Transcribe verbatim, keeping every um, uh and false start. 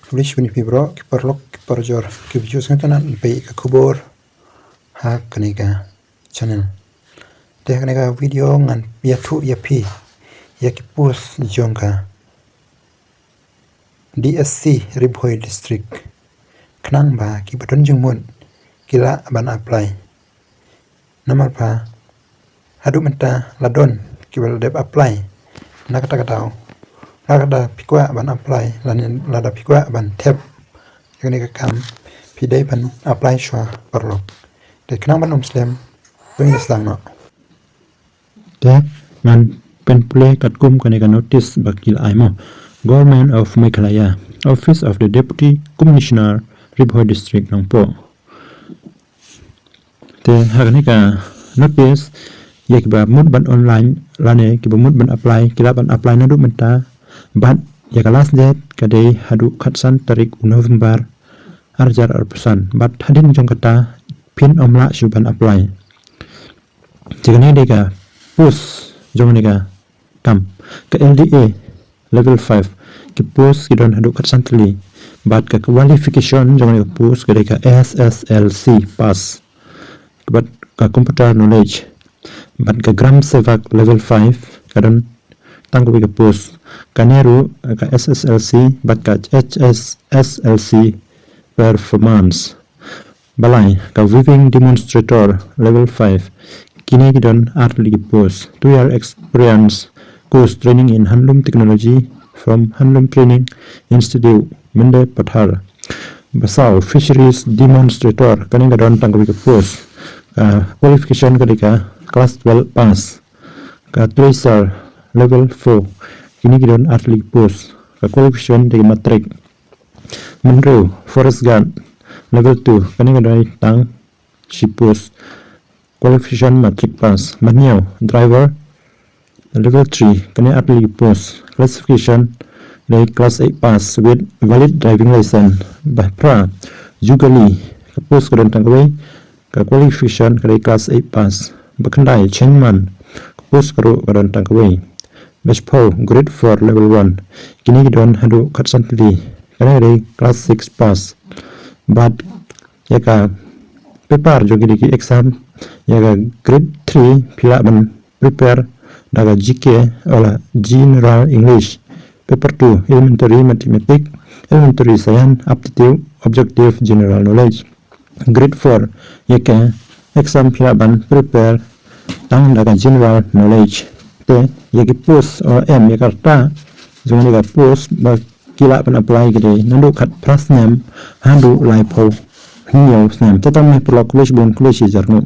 Khublei shibun ïa phi baroh ki paralok ki parajor ki viewers, ngan ïa peit ka khubor ha kane ka channel. Te ha kane ka video ngan ïathuh ïa phi ïa ki post jong ka D S C Ri Bhoi District, khnang ba kiba don jingmut ki lah ban apply. Namar ba haduh mynta la don kiba la dep apply. Na kata ka daw, lada phi kwah ban apply, lane lada phi kwah ban thep ïa kane ka kam, phi dei ban apply shuwa paralok. Te khnang ban ym slem, to ngin sdang noh. Te ngan pynpule katkum kane ka notice ba ki la ai mo. Government of Meghalaya, Office of the Deputy Commissioner, Ri Bhoi District, Nongpoh. Te ha kane ka notice, ïa kiba mut ban online lane kiba mut ban apply, ki lah ban apply naduh mynta. Bad ïa ka last date ka dei haduh khatsan tarik u November ar hajar arphew san. Bad hadien jong kata phin ym lah shuh ban apply. Te kane dei ka post jong kane ka kam, ka L D A level five, ki post ki don haduh khatsan tylli. Bad ka qualification jong kane ka post ka dei ka S S L C pass, bad ka computer knowledge. Bad ka Gram Sevak level five ka don tang kawei ka post. Kane ruh ka S S L C bad ka H S S L C performance. Balei, ka weaving demonstrator level five, kine ki don ar tylli ki post. Two year experience, course training in handloom technology from Handloom Training Institute, Mende Pathar. Ba saw, fisheries demonstrator, kane ka don tang kawei ka post. Ka qualification ka dei ka class twelve pass. Ka thresher level four, kine ki don ar tylli ki post. Ka qualification dei ka matric. Mynriew, forest guard level two, kane ka dei tang shi post. Qualification matric pass. Mynhynñiew, driver level three, kane ar tylli ki post. Classification dei class eight pass with valid driving license. Baphra, jugalee, ka post ka don tang kawei, ka qualification ka dei class eight pass. Bakhyndai, chainman, ka post ka ruh ka don tang kawei. Bashiphew, grade four level one, kine ki don haduh khatsan tylli, kane ka dei class six pass. Bad ïa ka paper jong kine ki exam, ïa ka grade three phi lah ban prepare da ka G K, wala General English. Paper two, elementary mathematics, elementary science, aptitude, objective general knowledge. Grade four, ïa ka exam phi lah ban prepare tang da ka general knowledge. Te ïa ki post, o em, ïa ka rta jong kane ka post ba ki lah ban apply ka dei naduh khatphra snem haduh laiphew hynñiew snem. Te tang mynne paralok, khublei shibun, khublei shihajar nguh.